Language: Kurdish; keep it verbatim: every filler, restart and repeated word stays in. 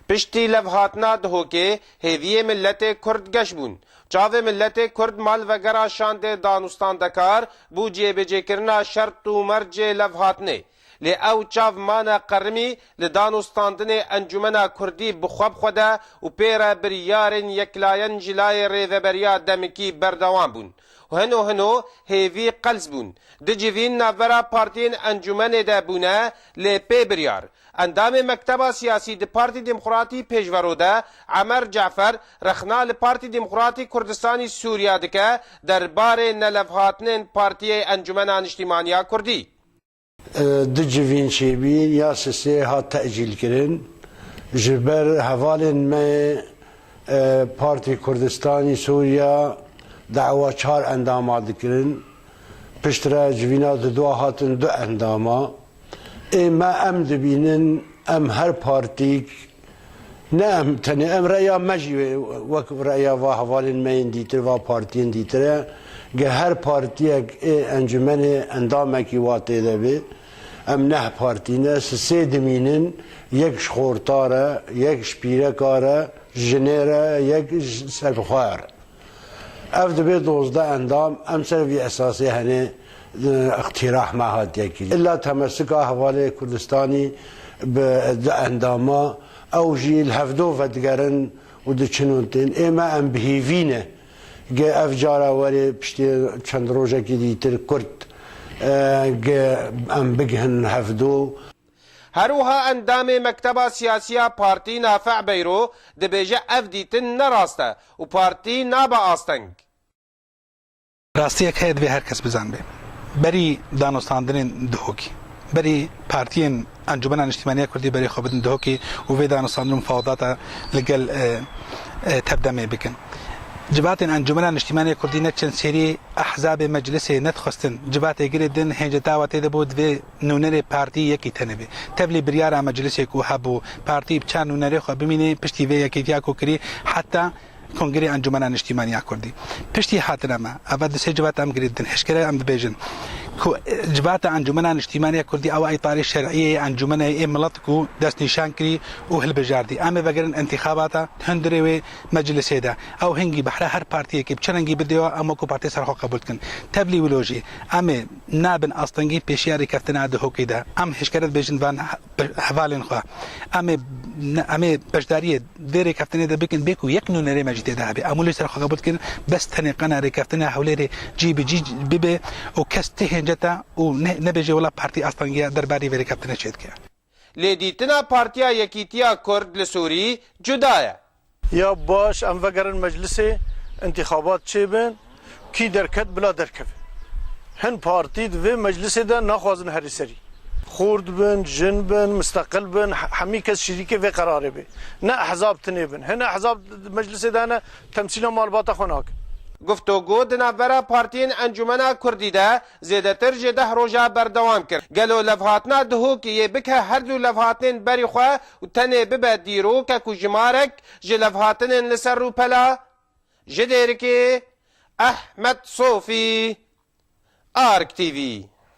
Piştî levhatina Dihokê, hêviyê miletê Kurd geş bûn. Çavê miletê Kurd mal vegera şandê danûstandekar bû cêbicêkirina şert û mercê levhatinê. Lê ew çav mane qerimî li danûstandinê Encûmena Kurdî bi xwe bi xwe de û pê re biryarên yeklayen ji layê Rêveberiya demikî berdewam bûn. Hino hino hêvî qels bûn. Du civîn navbera partiyên encûmenê de bûne, lê pê biryar. Endamê Mekteba Siyasî di Partî Demokratî Pêşvero de Emer Cafer rexna li Partî Demokratî Kurdistanî Sûriya dike derbarê nelevhatinên Partiyê Encûmena Niştîmaniya Kurdî. E, du civîn çêbî ya sisê hat tecîl kirin. Ji ber hevalên me, e, Partî Kurdistanî Sûriya dawa çar endama dikirin. Piştre civîna di dua hatin du endama. Ê me em dibînin, em her partîk, ne em tenê, em reya me jî wek reya va hevalên me yên dîtir, va partiyên dîtir e, ge her partiyek ê encûmenê endamekî wa tê de bê. Em neh partî ne, sisê dimînin, yek ji xortar e, yek ji pîrekar e, jinêr e, yek ji serbixwar e. Ev dibe dozdeh endam, em ser vî esasê henê, e, îqtîrah me hatiye kirî. Îlla temesika hevalê Kurdistanî bi du endama, ew jî li hevdo vedigerin û diçin û tên. Ê me em bi hêvî ne. Ge ev cara were piştî çend rojekî dîtir kurt, e, ge em bigihin hevdo. Her wiha endamê Mekteba Siyasî ya partî Nafiq Beyro dibêje ev dîtin ne rast e û partî nabe asteng. Rastiyek heye divê her kes bizanibê. Berî danûstandinên Dihokê, berî partiyên Encûmena Niştîmaniya Kurdî berê xwe bidin Dihokê û vê danûstandin û mufawedata li gel, e, e, tevdemê bikin. Civatên Encûmena Niştîmaniya Kurdî ne çend serî ehzabê meclisê nedixwestin. Civatê girê din hênceta wa tê de bû divê nûnerê partî yekî tenê bê. Tevlî biryara meclisê ku hebû, partî bi çar nûnerê xwe bimînê, piştî vê yekîtiya ku kirî, heta Kongrê Encûmena Niştîmaniya Kurdî. Piştî hatine me, eva di sê civata em girê din, hişkere em dibêjin ku, e, civata Encûmena Niştîmaniya Kurdî ew îtarê şer'iyê yê encûmenê yê milet ku destnîşan kirî û hilbijardî. Em ê vegerin întîxabata hundirê wê meclisê de. Ew hingî behra her partiyekê bi çi rengî bidê, em wekû partiyê ser xwe qebûl dikin. Tevlî wilo jî em ê nabin astengî pêşiya rêkeftina Dihokê de. Em hişkere dibêjin van pe-, hevalên xwe. Em ê ne-, em ê beşdariyê vê rêkeftinê de bikin, bê ku yek nûnerê me jî tê de hebe. Em wilo ser xwe qebûl dikin, bes tenê qena rêkeftina Hewlêrê cî bi cî bibe û kes ti hênceta û ne-, nebêje wela partî astengiya derbarê vê rêkeftinê çêdike. Lê dîtina Partiya Yekîtiya Kurd li Sûrî cuda ye. Ya baş, em vegerin meclisê, întîxabat çêbin, kî derket bila derkeve. Hin partî di vê meclisê de naxwazin herî serî. Xort bin, jin bin, misteqil bin, he-, hemî kes şirîkê vê qerarê bê. Ne ehzab tinê bin. Hin ehzab di meclisê de ne temsîla malbata xwe nakin. Guftûgo di navbera partiyên Encûmena Kurdî de zêdetir ji deh roja berdewam kir. Gelo levhatina Dihokê yê bike her du levhatinên berî xwe û tenê bibe dîrokek û jimarek ji levhatinên li ser rûpela? Ji Dêrikê, Ehmed Sofî, Ark T V.